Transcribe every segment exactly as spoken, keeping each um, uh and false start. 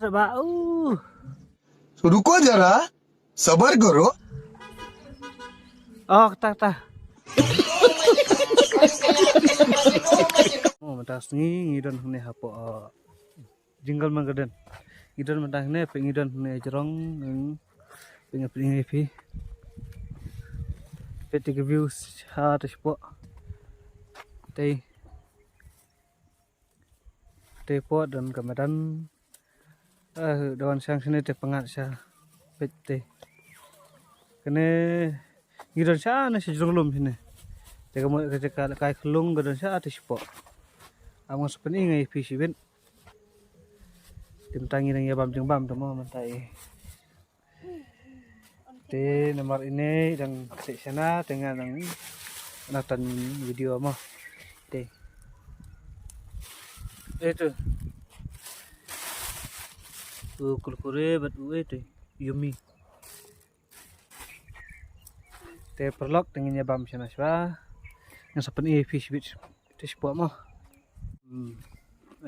Ba uh. तो रुको जरा, सबर करो। Oh, ta ta. Oh, mynta sngi ngi don hangne hapoh, uh, Jingkyrmen Garden. Ngi don mynta hangne, peit ngi don hangne jrong, hmm, peit ngi peit ngi phi. Peit te ka view sha te shapoh. Te. Te pok don ka madan. Eh, don shang shane te pyngngad sha. Peit te. Kane ngi don sha ne sha jrong lum shane. Te ka mut ka jaka kai khlung ka don sha te shapoh. Am nga sa pyni ngi phi shibit. Te mynta ngi nang ïa bam jingbam te mo mynta i. Te namar ine dang sek shana te nga dang natan video mo. Te. Te tu. U kurkure bad u e te. Yummy. Te paralok te ngin ïa bam shana shwa. Nga sa pyni phi shibit te shapoh mo. Hmm.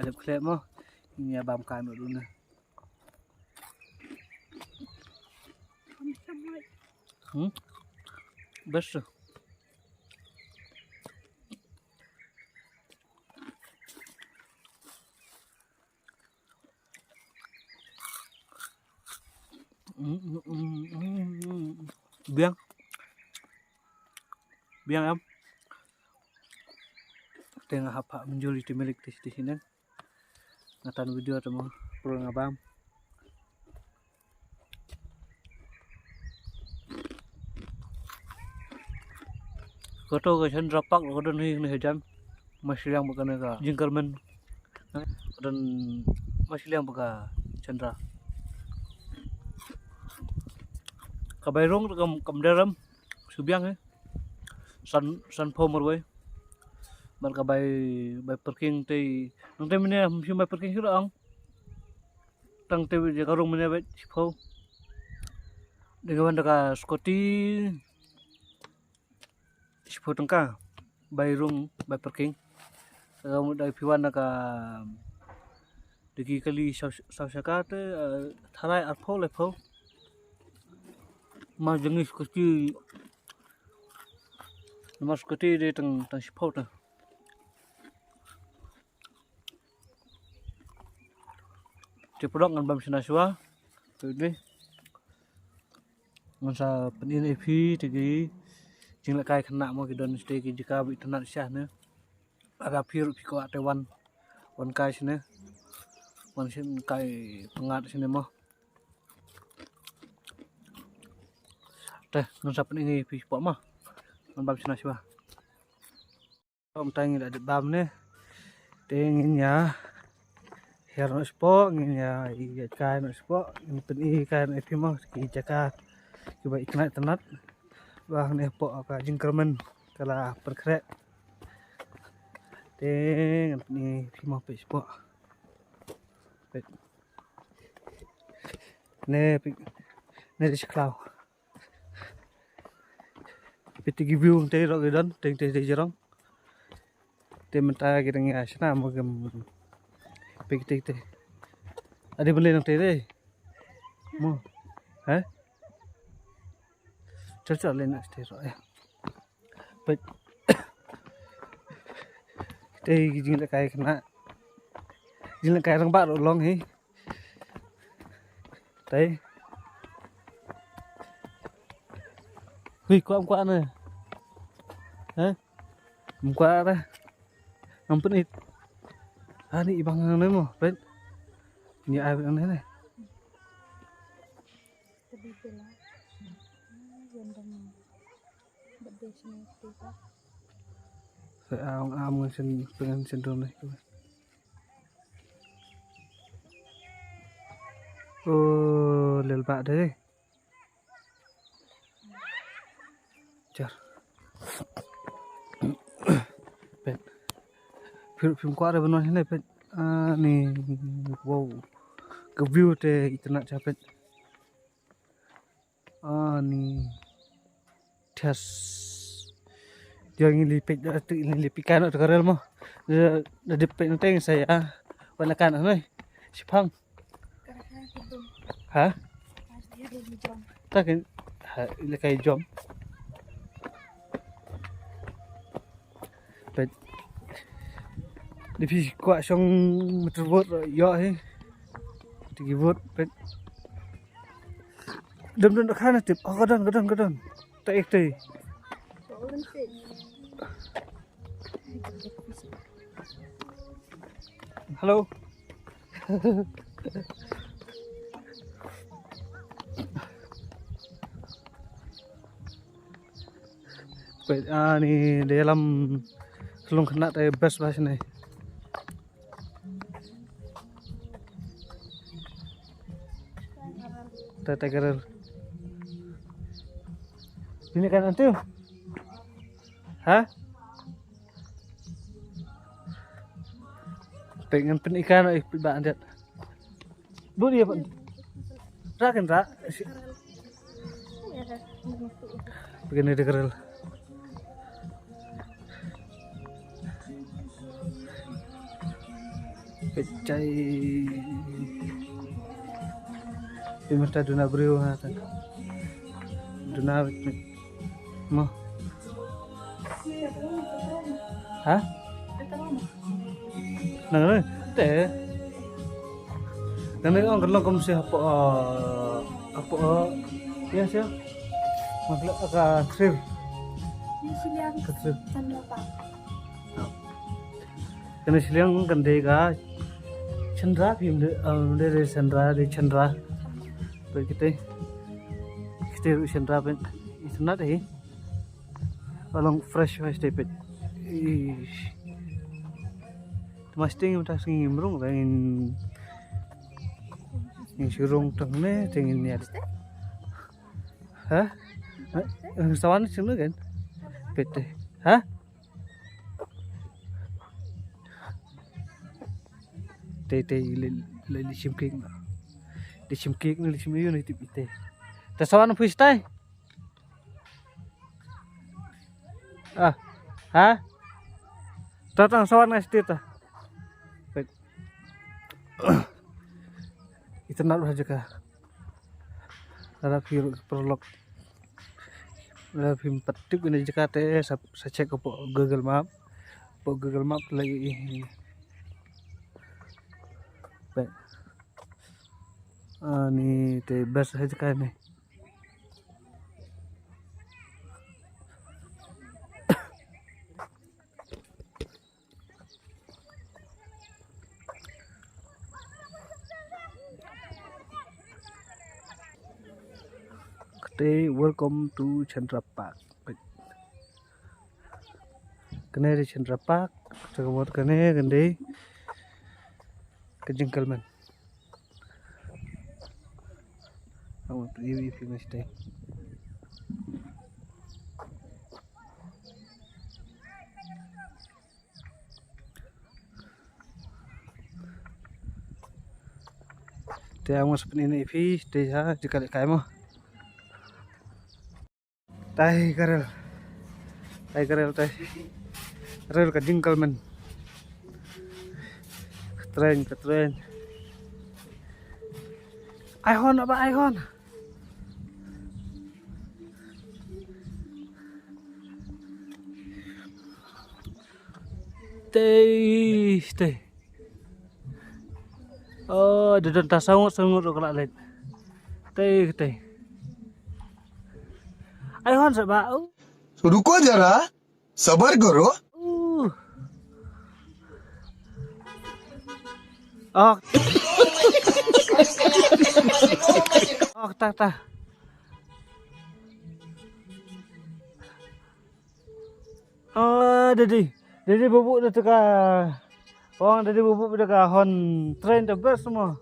Alep khlep mo. Ngin ïa bam ka no duna. Hmm? Best. Hmm, hmm, hmm, hmm, hmm. Biang. Biang em. Te nga hap ha mynjur ïa te milik te te sinen. Nga tan video te mo, pur nga bam. Kato ka Chandra Park ka don hi ne hajan. Mashliang baka ne ka Jingkyrmen. Ka don mashliang baka Chandra. Ka bai rong kam kam daram subiang he. San san pho marwei. Mar ka bai bai parking te nang te mine hum bai parking shu ang. Tang te ja ka rong mine bai sipho. Dengan da ka scooty sipho tangka bai rong bai parking. Ka mu dai piwan da ka degi kali sau sau saka te tharai arpho lepho. Ma jengis scooty. Namar scooty de tang tang sipho ta. Te pdok ngan bam shna shwa. Tu de. Ngan sa pyni ne phi te ki jinglehkai khynnah mo ki don te ki jaka bi tnat shah ne. Ada phi ruh phi kwah te wan wan kai shane. Wan shin kai pyngngad shane mo. Te ngan sa pyni ne phi pok mo. Ngan bam shna shwa. Ym tang ngi la dep bam ne. Te ngin ïa hiar noh spok, ngin ïa ïa kai noh spok, ngin pyni kai noh phi mo ki jaka kiba itynnat tynnat. Ba hangne hapoh ka Jingkyrmen ka la pynkhreh. Te ngin pyni phi mo phi spok. Peit. Ne phi ne de shi khlaw. Peit ki view te ro ki don te te te jrong. Te mynta ki dang ïa shna mo ki peit te te. Ade bele nang te te. Mo. He? Chal chal le nang te ro. Peit. Te ki jinglehkai khynnah. Jinglehkai rangbah ruh long hi. Te. Hui kwah kwah ne. He? Ym kwah re. Ngam pynit. Ani i bang ne mo, peit. Ni ai ne ne. Sa ong am ngan sen pengen sen dong ne. Oh, lel ba de. Jar. Peit. Phim phim kwah re ban wan hangne peit. Ah, ni. Wow. Ka view te itynnat cha peit. Ah, ni. Test. Dia ngi li peit da tu ngi li peit kan da ka rel mo. Da da dep peit nang teng saya. Wan kan noi. Shipang. Ha? Ta kin ha, ila kai jom. Peit. Dei phi kwah shong motor boat, ïoh hi. Te ki boat, peit. Dum dum khan tip. Oh, ka don, ka don, ka don. Ta ek te. Hello. Peit, ani dei lam slung khynnah te best ba shane. Te te kerel. Ini kan antu. Ha? Pengen pun ikan, eh, ba andet. Dut dia pun. Rak kan rak. Begini de kerel. Peit, phi mynta duna briew ha ta. Duna mo. Ha? Nang nang te. Nang nang ong ka long kum si hapoh, hapoh, ïa, si. Matlab ka trip. Ka trip. Kane shiliang kan dei ka Chandra, phim dei, um, dei, dei Chandra, dei Chandra. Peit kite. Kite ruh Chandra peit. Itynnad hi. Ka long fresh, fresh dei peit. Ish. Te ma sting mynta sngi ngim rung, ngin, ngin shu rung tang ne, te ngin ïa. Ha? Ha? Sa wan sini kan? Peit te. Ha? Te te le, le, le shim kek na. Le shim kek na, le shim ïa na tip ite. Ta sa wan phi stai? Ah. Ha? Ta tang sa wan ngai stai ta. Peit. Itynnad bha jaka. Lada phi ruh paralok, lada phim pat tip ïa kane ka jaka te sa, sa check hapoh Google Map. Hapoh Google Map te la ïohi. Peit. Ani te best ha jaka ne. Kate, welcome to Chandra Park. Kane dei Chandra Park, te ka mut kane kan dei ka jingkylmen. Ang tu iwi iwi mesti. Te ang mas pynïaid ïa phi te ha jaka lehkai mo. Tai ka rel. Tai ka rel tai. Rel ka jingkylmen. Ka train, ka train. Ai hon, aba ai hon. Tei, tei. Oh, da don ta sangut, sangut ruh ka la leit. Tei, tei. Ai hon sa ba. Oh. रुको जरा, सबर करो। Uh. Oh. Oh, ta, ta. Oh, dadi. Dadi bubu da teka. Ong dadi bubu da ka hon train da best mo.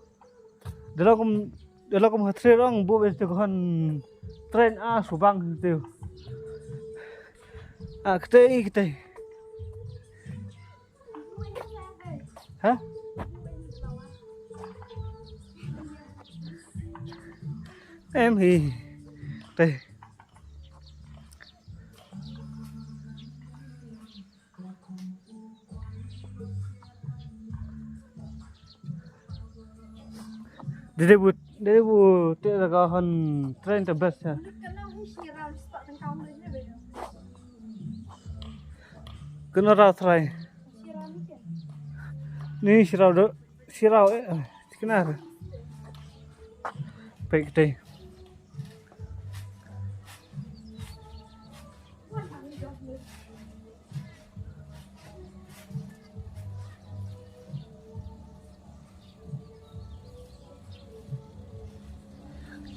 Da la kum, da la kum ha train ong bubu da teka hon train a subang tu. Ah, kete, kete. Ha? Em hi. Te. Dede bu, dede bu te da ka hon train te best ha. Kena rau trai. Ni sirau do, sirau eh, kena. Pek te.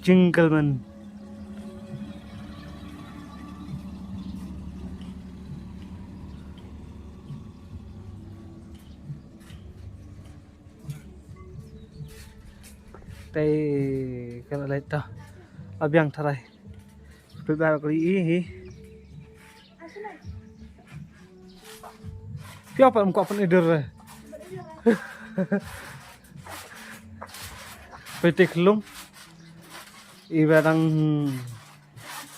Jingkylman. Tei kala lai ta. Abiang tharai. Pei ba kali i hi. Pia pa mko pan idir. Pei tik lung. Iba dang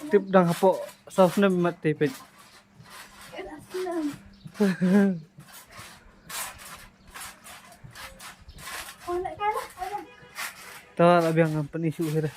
tip dang hapo. Saus nem mat te pei. Tara la biang ngam pynïasoh hi re.